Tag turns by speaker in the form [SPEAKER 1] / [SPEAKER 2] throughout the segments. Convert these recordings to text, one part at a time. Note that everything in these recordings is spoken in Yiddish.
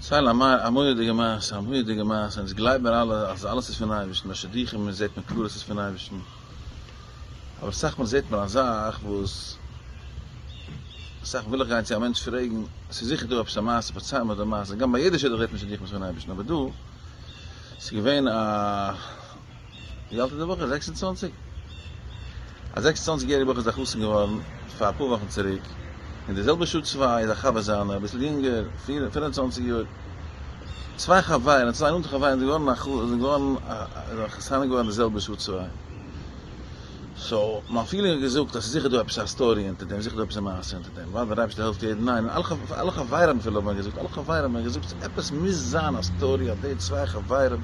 [SPEAKER 1] ציילן א מורא'דיגע מעשה, א מורא'דיגע מעשה, אונז גלייב מיר אלע אז אלעס איז פון אייבערשטן, ביי שידוכים זעט מען קלאר אז ס'איז פון אייבערשטן, אבער אסאך מאל זעט מען א זאך וואס אסאך וויל איך גיין צו א מענטש פרעגן, ס'איז זיכער דא עפעס א מעשה, פארצייל מיר די מעשה, גם ביי יעדע שידוך זעט מען שידוכים איז פון אייבערשטן, אבער דא ס'איז געווען א. ווי אלט איז דער בחור? 26? א 26 יעריגע בחור איז א חתן געווארן פאר אפאר וואכן צוריק, אין די זעלבע שעה צוויי איז א חבר זיינער אביסל יונגער, 25 יאר, צוויי חברים, צוויי נאנטע חברים זענען געווארן א זענען געווארן א חתנים געווארן די זעלבע שעה צוויי. so מיין feeling האט געזאגט אז ס'איז זיכער דא עפעס א story אונטער דעם, זיכער דא עפעס א מעשה אונטער דעם, ווייל דער אייבערשטער העלפט יעדן איינעם, אלע חברים אפילו האבן מיר געזאגט, אלע חברים האבן מיר געזאגט עפעס מוז זיין א story אז די צוויי חברים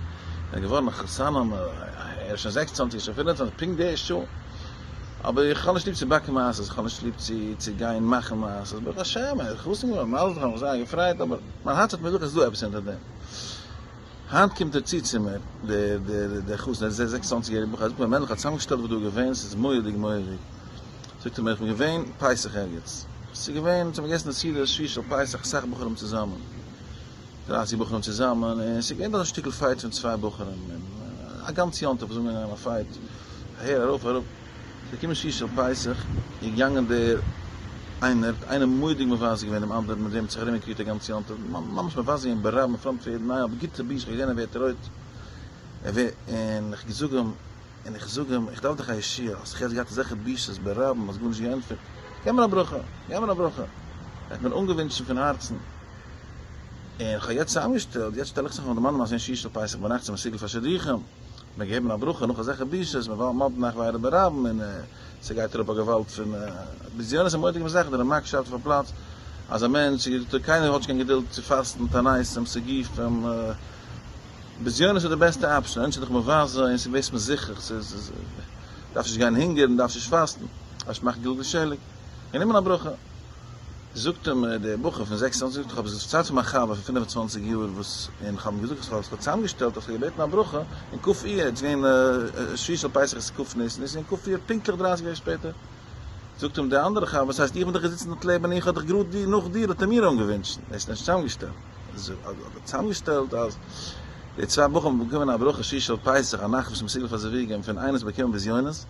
[SPEAKER 1] זענען געווארן חתנים, ער איז שוין 26, ער איז שוין 25, פונקט די שעה, אבער איך האב נישט ליב צו באקן מעשות, איך האב נישט ליב צו צו גיין מאכן מעשות, ברוך השם ער איז חתן געווארן, מזל טוב, איך האב מיך זייער געפרייט, אבער מיין הארץ האט מיר געזאגט אז ס'איז דא עפעס אונטער דעם. היינט קומט ער צו צו מיר, דער דער דער חתן, ער איז 26 יעריג בחור, ער זאגט מיר, מענדל איך האב צוזאמגעשטעלט וואס דא איז געווען, ס'איז מורא'דיג מורא'דיג. זאגט ער מיר, איך בין געווען פסח ערגעץ, ס'איז געווען, אונז האבן געגעסן די סעודה שביעי של פסח, אסאך בחורים צוזאמען, דרייסיג בחורים צוזאמען, און ס'איז געווען דארט א שטיקל fight פון צוויי בחורים, און א גאנץ יום טוב איז אנגעגאנגען א fight, אהער ארויף אראפ. ס'איז געקומען שביעי של פסח, איז געגאנגען דער איינער, האט איינער מורא'דיג מבזה געווען דעם אנדערן מיט וועם האט זיך ארומגעקריגט א גאנץ יום טוב, ממש מבזה געווען ברבים אין front פון יעדן איינעם, אבער גוטע בושה, כ'האב געזען ער ווערט רויט, ער ווערט, און איך זאג אים, און איך זאג אים, איך דארף דיך א ישועה, האסט זיך יעצט געהאט אזעלכע בושות ברבים, האסט גארנישט געענטפערט, געב מיר א ברכה, געב מיר א ברכה, ער האט מיר אנגעווינטשן פון הארצן, און כ'האב יעצט צוזאמגעשטעלט, יעצט שטעל איך זיך אויף די מאן אז אין שביעי של פסח ביינאכט איז מסוגל פאר שידוכים. מען געבן א ברכה נאך אזעלכע בושות, מען וואלט מאבד נאך ווייער ברבים און ס'גייט אראפ א געוואלד פון בזיונות און מורא'דיגע זאכן, דער רמק שרייבט אויף א פלאץ אז א מענטש קיינער האט נישט קיין געדולד צו פאסטן תעניתים סיגופים, בזיונות איז די בעסטע option, א מענטש איז דאך מבזה און ס'ווערסט מזוכך, ס'איז דארפסט נישט גיין הונגערן, דארפסט נישט פאסטן, דארפסט מאכן גלגול שלג, גענומען א ברכה. זאגט אים דער בחור פון 26 זאגט איך האב עס פארציילט פאר מיין חבר פון 25 יאר וואס און איך האב אים געזאגט אז איך האב עס צוזאמגעשטעלט אז איך האב געבעטן א ברכה אין כ' אייר איז געווען שביעי של פסח איז כ' ניסן איז אין כ' אייר פונקטליך 30 יאר שפעטער זאגט אים דער אנדערע חבר וואס הייסט איך בין דאך געזיצן דארט לעבן און איך האב דיך גראד נאך דיר האט ער מיר אנגעווינטשן ער איז נישט צוזאמגעשטעלט אבער צוזאמגעשטעלט אז די צוויי בחורים האבן באקומען א ברכה שביעי של פסח א נאכט וואס איז מסוגל פאר זיוויגים פון איינער האט באקומען בזיונות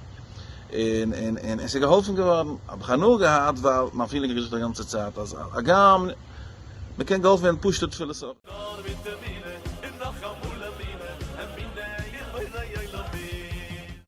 [SPEAKER 1] און און און עס איז געהאלפן געווארן, האב איך הנאה געהאט ווייל מיין feeling האט געזאגט א גאנצע צייט אז הגם מען קען געהאלפן ווערן פשוטע תפילות אויך.
[SPEAKER 2] נאר מיט אמונה.